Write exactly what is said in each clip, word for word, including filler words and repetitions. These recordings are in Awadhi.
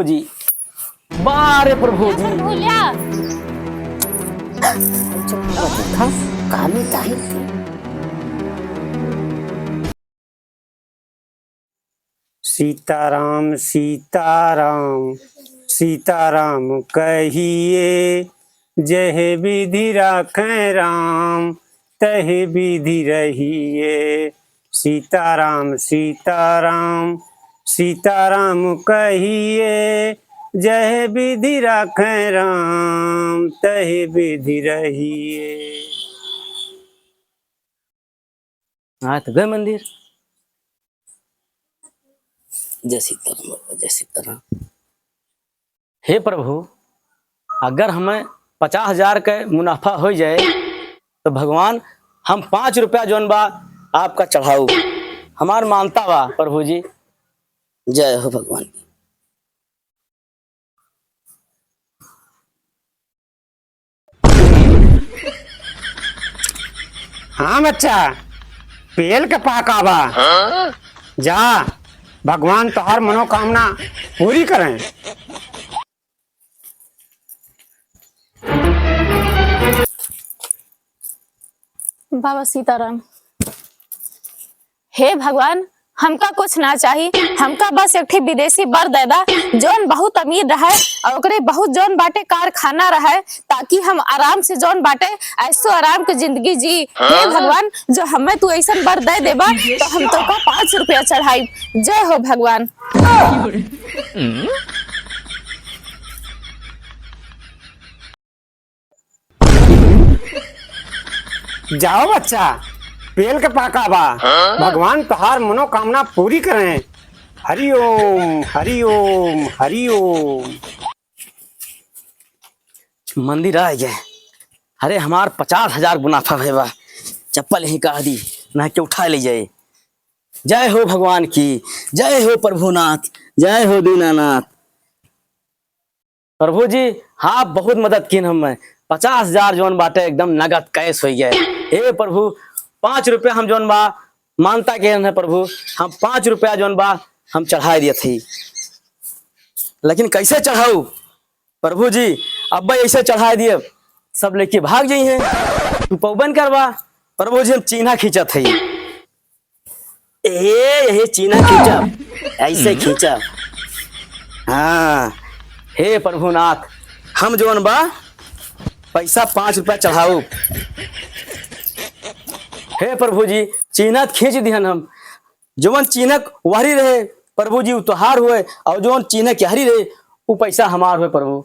जी, बारे प्रभु जी। भूलिया। कहानी ताही थी। सीताराम, सीताराम, सीताराम कहिए, जह विधि राखें राम, तह विधि रहिए। सीताराम, सीताराम, सीताराम कहिए, जह विधि राखें राम, तह विधि रहिए। हाँ, तो गए मंदिर। जय सीताराम बाबा, जय सीताराम। हे प्रभु, अगर हमें पचास हजार के मुनाफा होइ जाए, तो भगवान, हम पाँच रुपया जौन बा, आपका चढ़ाऊ। हमार मानता बा, प्रभु जी। जय हो भगवान की। हाँ बच्चा, पेल के पाका बा। जा, भगवान तोहार मनोकामना पूरी करें। बाबा सीताराम। हे भगवान, हमका कुछ ना चाही, हमका बस एक ठे विदेशी बर दे दा, जौन बहुत अमीर रहे और ओकरे बहुत जौन बाटे कारखाना रहे, ताकि हम आराम से जौन बाटे ऐसो आराम के जिंदगी जी। हे भगवान, जो हमें तू ऐसन बर दे देबा, तो हम तोका पाँच रुपया चढ़ाई। जय हो भगवान। जाओ बच्चा, पेल के पाका बा। हाँ? भगवान तोहार मनोकामना पूरी करें। हरि ओम, हरि ओम, हरि ओम। मंदिर आ गए। अरे, हमार पचास हजार मुनाफा भए बा। चप्पल यहीं काढ़ दी, ना के उठा ले जाए। जय हो भगवान की, जय हो प्रभुनाथ, जय हो दीनानाथ। प्रभु जी, हाँ, बहुत मदद कीन हमें। पचास हजार जौन बाटे एकदम नगद कैश होइ गए। हे प्रभु, पाँच रुपया हम जौन बा मानता के है प्रभु, हम पाँच रुपया जौन बा हम चढ़ाए दिए थे। लेकिन कैसे चढ़ाऊ प्रभु जी? अब भाई ऐसे चढ़ाए दिए, सब लेके भाग जाई हैं। तू पौबन करवा प्रभु जी, हम चीन्हा खींचत है। ए, यही चीन्हा खींचब, ऐसे खींचब। हाँ, हे प्रभुनाथ, हम जौन बा पैसा पाँच रुपया चढ़ाऊ। हे प्रभु जी, चीन्हा त खींच दिहन हम, जौन चीन्हा वहरी रहे प्रभु जी, उ तोहार हुए, और जौन चीन्हा के हरी रहे, उ पैसा हमार हुए प्रभु।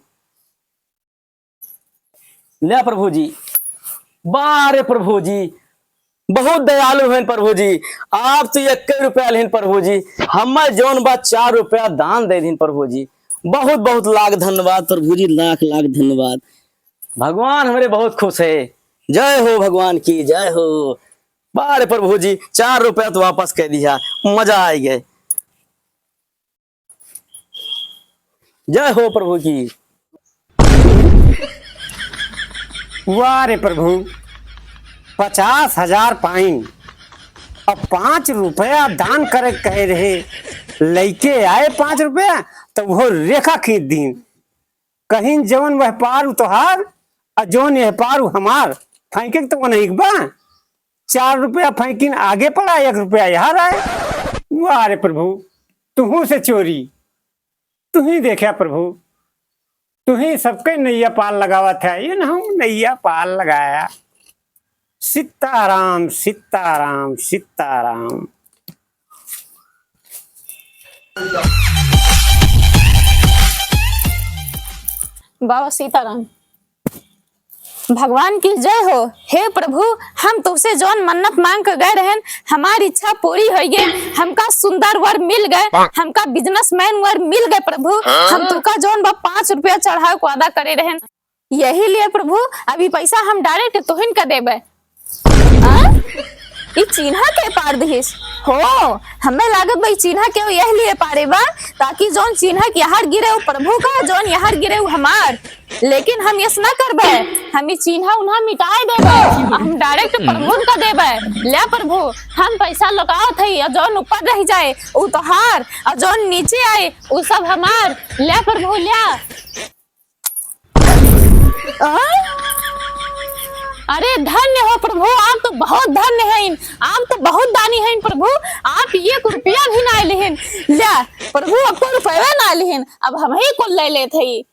ले प्रभु जी, बारे प्रभु जी, बहुत दयालु हैं प्रभु जी, आप तो एक रुपया लेन प्रभु जी, हमें जौन बा चार रुपया दान दे दिन प्रभु जी। बहुत बहुत लाख धन्यवाद प्रभु जी, लाख लाख धन्यवाद। भगवान हमरे बहुत खुश है। जय हो भगवान की, जय हो। बारे प्रभु जी, चार रुपया तो वापस कर दिया, मजा आ गए। जय हो प्रभु की। वाह रे प्रभु, पचास हजार पाइन, अब पाँच रुपया दान करे कहे रहे, लइके आए पाँच रुपया, तब वो रेखा खींच दीन। कहिन जौन वह पार उ तोहार, आ जौन यह पार उ हमार। फेंके के तो वो नहीं बा। चार रुपया फेंकिन आगे पड़ा, एक रुपया यहाँ रहे। वाह रे प्रभु, तुहू से चोरी, तुही देखा प्रभु, तुही सबके नैया पार लगावत है, ये ना हम नैया पार लगाया। सीताराम, सीताराम, सीताराम। बाबा सीताराम। भगवान की जय हो। हे प्रभु, हम तुमसे जौन मन्नत मांग के गए रहन, हमार इच्छा पूरी होइ गए। हमका सुंदर वर मिल गए, हमका बिजनेसमैन वर मिल गए प्रभु। हम तुमका जौन बा पाँच रुपया चढ़ावे को वादा करे रहन। यही लिए प्रभु, अभी पैसा हम डायरेक्ट तोहिन का देबे। आ? ई चीन्हा के पार दिहिस? हो, हमें लागत बा, ई चीन्हा केहू यह लिए पारे बा, ताकि जौन चीन्हा के यहर गिरे, उ प्रभु का, जौन यहर गिरे, उ हमार। लेकिन हम यस ना करबे, हम ई चीन्हा उन्हा मिटाए देबे, हम direct प्रभु का देबे। ले प्रभु, हम पैसा लौटावत हई, और जौन ऊपर रह जाए, उ तोहार, और जौन नीचे आए, उ सब हमार। ले प्रभु, ले। आ? अरे धन्य हो प्रभु, आप तो बहुत धन्य हैं, आप तो बहुत दानी हैं प्रभु, आप एक रुपया भी ना लिहिन। ले प्रभु, आपको रुपया ना लिहिन, अब हम ही कुल ले लेत हई।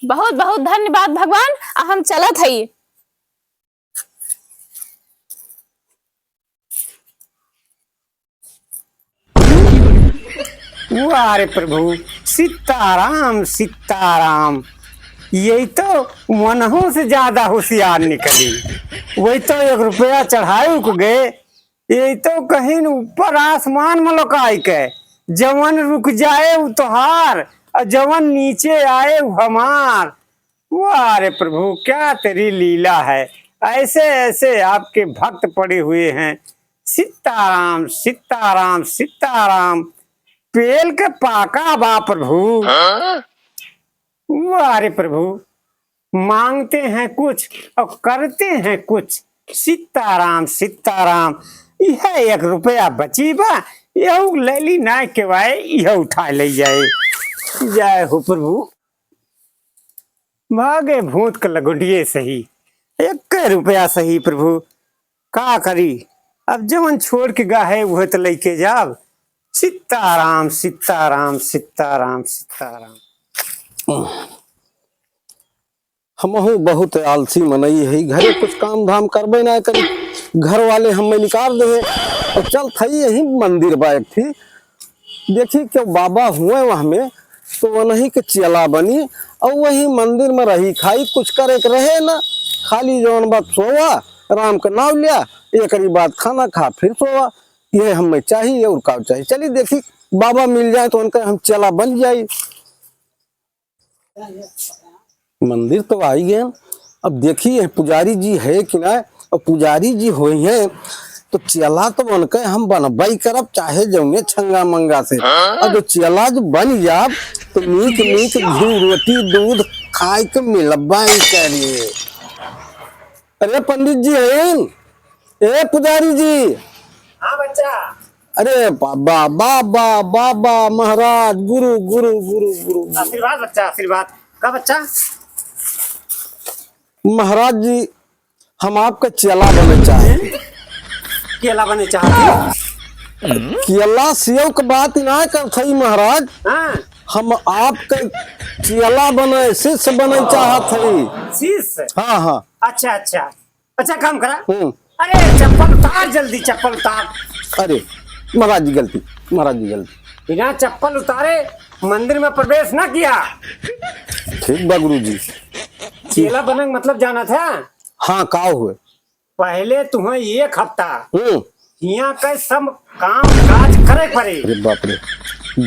बहुत बहुत धन्यवाद भगवान, आ हम चलत हई। वाह रे प्रभु, सीताराम सीताराम। यही तो वनहों से ज्यादा होशियार निकली। वही तो एक रुपया चढ़ाए उक गए, यही तो कहीं ऊपर आसमान में लुकाई के, जवन रुक जाए उ तोहार, और जवन नीचे आए उ हमार। वाह रे प्रभु, क्या तेरी लीला है, ऐसे ऐसे आपके भक्त पड़े हुए हैं। सीताराम सीताराम सीताराम। पेल के पाका बा प्रभु। वाह रे प्रभु, मांगते हैं कुछ और करते हैं कुछ। सीताराम सीताराम। यह एक रुपया बची बा, यहू लैली ना केवाए, यह उठा ले जाए। जय हो प्रभु। भागे भूत के लगुंडिये सही, एक रुपया सही प्रभु, का करी? अब जवन छोड़ के गा है, वह तो लइके जाब। सीताराम सीताराम सीताराम सीताराम। हमहू बहुत आलसी मनई है, घरे कुछ काम धाम करबे ना करी, घर वाले हमें निकाल दे। और चल थई यही मंदिर बा एक थी, देखी क्यों बाबा हुए वहाँ में, तो वनही के चेला बनी और वही मंदिर में रही खाई, कुछ करे के रहे ना, खाली जौन बात सोवा, राम का नाम लिया, एकरी बाद खाना खा फिर सोवा, यह हमें चाहिए और का चाहिए। चली देखी बाबा मिल जाए तो उनका हम चेला बन जाई। मंदिर तो आई गए। अब देखी यह पुजारी जी है कि ना, और पुजारी जी होई हैं तो चेला तो बनके हम बनबई करब, चाहे जौने छंगा मंगा से। और जो चेला जो बन जाब तो नीक नीक घी रोटी दूध खाए के मिलबई करी। अरे पंडित जी हैं, ए पुजारी जी। हाँ बच्चा। अरे बाबा, बाबा, बाबा, महाराज, गुरु, गुरु, गुरु, गुरु, गुरु। आशीर्वाद बच्चा, आशीर्वाद। का बच्चा? महाराज जी, हम आपका चेला बने चाहते हैं। केला बने चाहते हैं? केला सेव के बात ना करत हई महाराज। हाँ। हम आपका चेला बने, शिष्य बने चाहत हई। शिष्य? हाँ, हाँ। अच्छा, अच्छा। अच्छा काम करा। हम्म। अरे चप्पल उतार जल्दी, चप्पल उतार। अरे महाराज जी गलती, महाराज जी गलती। बिना चप्पल उतारे मंदिर में प्रवेश ना किया। ठीक बा गुरु जी। चेला बनक मतलब जानत ह? हाँ, का हुए? पहले तुम्हें एक हफ्ता हम्म। हियाँ के सब काम काज करे पड़े। अरे बाप रे,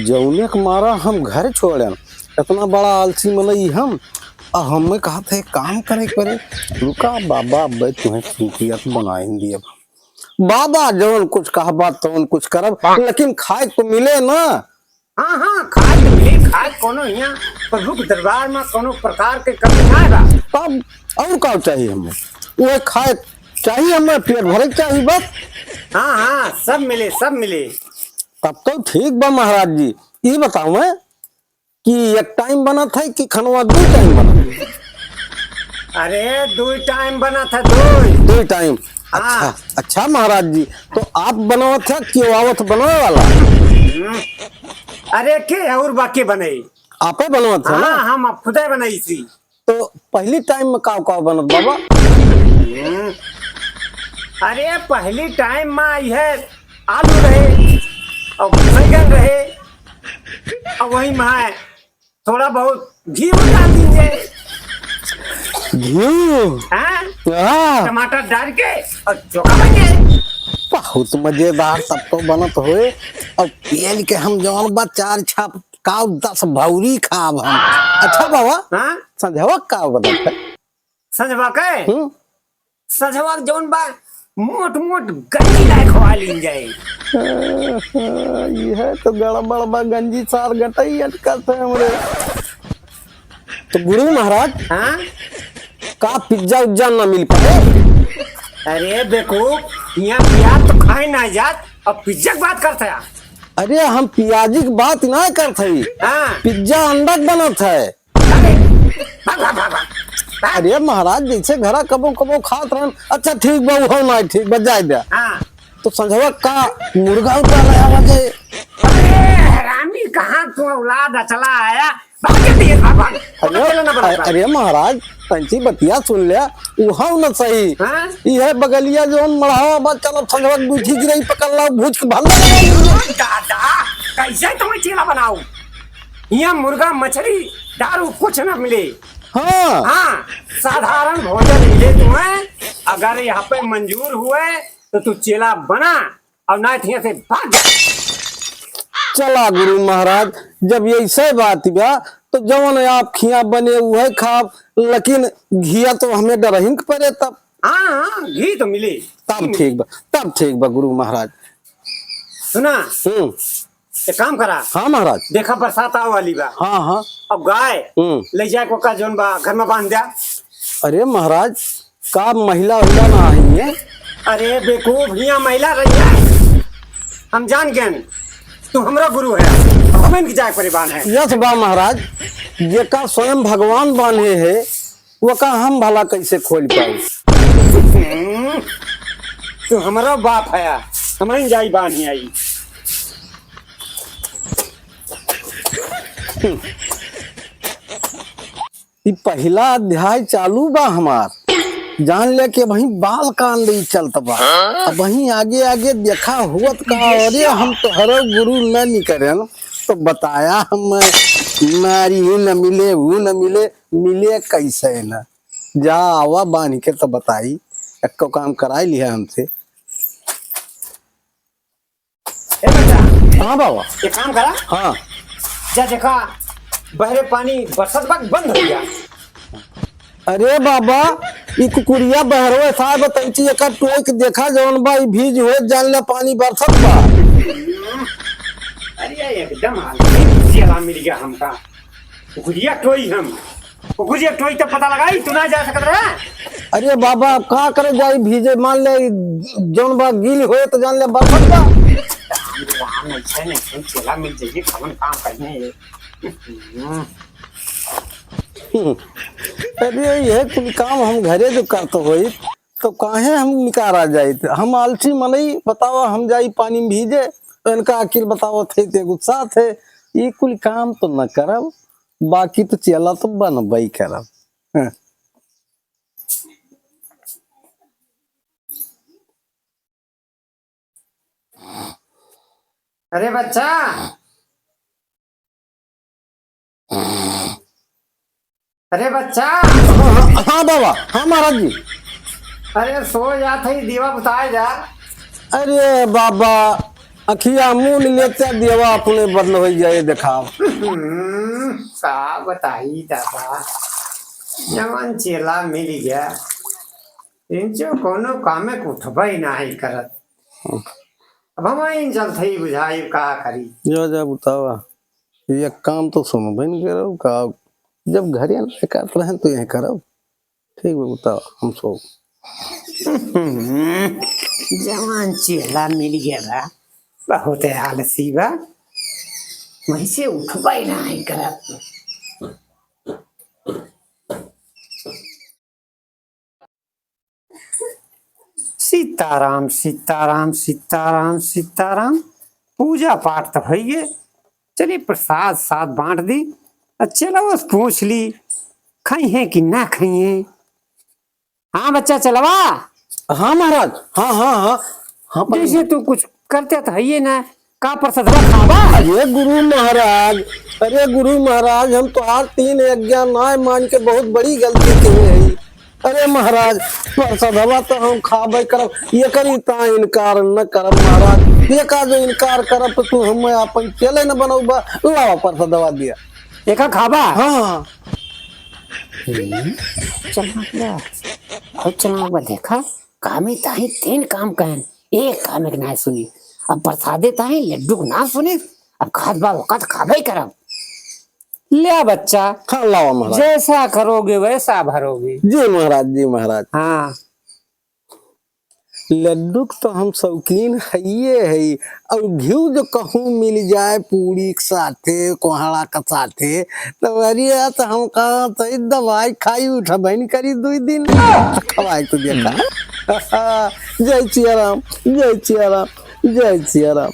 जौने के मारा हम घर छोड़ेन, इतना बड़ा आलसी मनई हम, आ हमें कहत है काम करे पड़े। रुका बाबा, अबे तुम्हें सूफियत बनाइन दिए। बाबा जौन कुछ कहबा तौन कुछ करब, लेकिन खाए को मिले ना। हाँ, हाँ, खाए के मिले, खाए कोनो हियाँ प्रभु के दरबार में कोनो प्रकार के कमी ना बा। तब और का चाहिए हमें? वह खाए चाहिए हमें, पेट भरे के चाहिए बस। हाँ, हाँ, सब मिले, सब मिले। तब तो ठीक बा महाराज जी। ई बताओ मैं कि एक टाइम बनत है कि खनवा दो टाइम बनत है? अरे, दो टाइम बनत है, दो। दो टाइम? हाँ। अच्छा, अच्छा महाराज जी, तो आप बनावत है कि आवत बनावे वाला? हम्म। अरे, के और बाकी बनई? आपे बनवत है ना? हाँ, हम खुदे बनई थी। तो पहली टाइम में काव काव बनत बाबा? हम्म। अरे, पहली टाइम में यह आलू रहे और बैगन रहे और वही में थोड़ा बहुत घी डाल दीजिए। घी? हाँ? हाँ। टमाटर डाल के और चोखा बन जाए। बहुत मजेदार तब तो बनत होए। अब पेल के हम जौन बा चार छाप काव दस भौरी खाब हम। अच्छा बाबा, हाँ? संझवा काव बनत है? संझवा के? हम्म। संझवा के जौन बा, मोट मोट गंजी लायक हवा लीन जाए। यह तो गड़बड़ बा, गंजी सार गटई अटकत है हमरे। तो गुरु महाराज, हाँ? का पिज्जा उज्जा ना मिल पाए? अरे बेवकूफ, यहाँ प्याज तो खाए ना जात, अब पिज्जा की बात करता है। अरे हम पियाजी की बात ना करत हई, हाँ। पिज्जा अंडा के बनत है। अरे, भाग, भाग, भाग, भाग। भाग। अरे महाराज, जैसे घरा कबो कबो खात रहन, अच्छा ठीक बा, उहो ना ठीक बा, जाए दे। हाँ। तो संझवा का मुर्गा उर्गा ले आवा जाए। अरे हरामी, कहाँ तू औलाद अचला आया? भाग जल्दी, भाग, भाग। अरे, चलो ना, बड़ा, बड़ा। अरे महाराज, तंची बतिया सुन ले, उहो न सही। हाँ? इहे बगलिया जौन मढ़ावा बा, चलो संझवा दूठी गिरई पकड़ ला, भूज के भाग। ओ दादा, कैसे तुम्हें चेला बनाऊं? यहाँ मुर्गा, मछली, दारू कुछ न मिले। हाँ। हाँ, साधारण भोजन मिले तुम्हें। अगर यहाँ पे मंजूर हुए तो तू चेला बना, और ना तो यहाँ से भाग जा। चला गुरु महाराज, जब ऐसे बात बा तो जवन आप खिया बने उहे खाब, लेकिन घिया तो हमें डरहिन के पड़े तब। हाँ, हाँ, घी तो मिले। तब ठीक बा, तब ठीक बा गुरु महाराज। सुना, हम्म। एक काम करा। हाँ महाराज। देखा बरसात आवे वाली बा। हाँ, हाँ। अब गाय हम्म। ले जाए को का जौन बा घर में बांध द्या। अरे महाराज, का महिला वहिला ना आई है? अरे बेवकूफ, हियां महिला रही है। हम जान गए, तू हमरा गुरु है, हम इनकी जाए परे बांध है। यस बा महाराज, जेका स्वयं भगवान बांधे है, वो का हम भला कैसे खोल पाऊ? हम्म, तू हमारा बाप है, हमारी जाई बानी आई। ई पहिला अध्याय चालू बा हमार, जान ले कि वही बाल कांड ई चलत बा। अब वही आगे आगे देखा हुवत का। अरे हम तोहरो गुरु न निकरेन तो बताया हम, नारी ही न मिले, वो न मिले, मिले कैसे न? जा आवा बान्हि के तो बताई, एक्को काम कराई लिहा हमसे। ए बच्चा, हाँ बाबा। एक काम करा। हाँ। जा देखा, बहरे पानी बरसत बा, बंद हो गया। अरे बाबा, ई कुकुरिया बहरवे साहब तंची एकर टोक देखा जौन बा, ई भीज होत जान ले पानी बरसत बा। अरे एकदम आलसी चेला मिल गया हमका। कुकुरिया टोई हम। कुकुरिया टोई तब पता लगाई, तू ना जा सकत रहा। अरे बाबा, अब का करे जाई भीजे, मान ले जौन बा गील होए तो जान ले बरसत बा। राम, राम, ऐसे नहीं, ऐसे चेला मिल जाइए, कौन काम करने ये। अरे यह कुल काम हम घरे जो करत होई, तो काहे हम निकारा जाइत? हम आलसी मनई, बतावा, हम जाई पानी में भीजे, तो इनका अकिल बतावत है, ते गुस्सा थे, ई कुल काम तो न करब, बाकी तो चेला तो बनबई करब। हाँ। अरे बच्चा, अरे बच्चा। हाँ, हाँ, हाँ बाबा, हाँ महाराज जी। अरे सो जात है, दीवा बुताए जा। अरे बाबा, अखिया मून लेते दीवा अपने बंद होइ जाए, देखाव। हम्म, का बताई दादा, जवन चेला मिल गया, इनसे कोनो कामे के उठबे नाही करत। अब हम इन जलथई बुझाई का करी। जा, जा, बुतावा। ये काम तो सुनबे न करब का, जब घरे न करत रहन तो यह करब। ठीक बा, बुतावा, हम सो। जवान चेला मिल गया बा, बहुत आलसी बा, वैसे उठबे नाही करत। सीताराम, सीताराम, सीताराम, सीताराम। पूजा पाठ त भइगे, चली प्रसाद साथ बांट दी। अच्छा, चलो बस पूछ ली, खइहें कि ना खइहें? हाँ बच्चा, चेलवा। हाँ महाराज, हाँ, हाँ, हाँ, हाँ, पर जैसे तू कुछ करते तो हइये ना, का प्रसादवा खाबा? अरे गुरु महाराज, अरे गुरु महाराज, हम तोहार तीन आज्ञा नाय मान के बहुत बड़ी गलती किहे हई। अरे महाराज, प्रसादवा तो हम खाबे करब, एकरी ता इनकार न करब महाराज। एका जो इनकार करब तो तू हमें अपन चेले न बनउबा। लावा प्रसादवा दिया। एका खाबा? हाँ। हम्म, चला गया। और चला गया, देखा। कामे ताही तीन काम कहन, एक कामे के ना सुनी। अब प्रसादे ताही लड्डू के ना सुनी, अब खात बा वक्त खाबे करब। ले बच्चा, हाँ, लावा महाराज। जैसा करोगे वैसा भरोगे। जी महाराज, जी महाराज। हाँ। लड्डू के तो हम शौकीन हइये हई, और घिउ जो कहूँ मिल जाए पूरी के साथे, कोहड़ा के साथे, तो अरे यार, तो हम कहा तो ई दवाई खाई उठबे नहीं करी दुई दिन। खवाई तो देखा। जय सिया राम, जय सिया राम, जय सिया राम।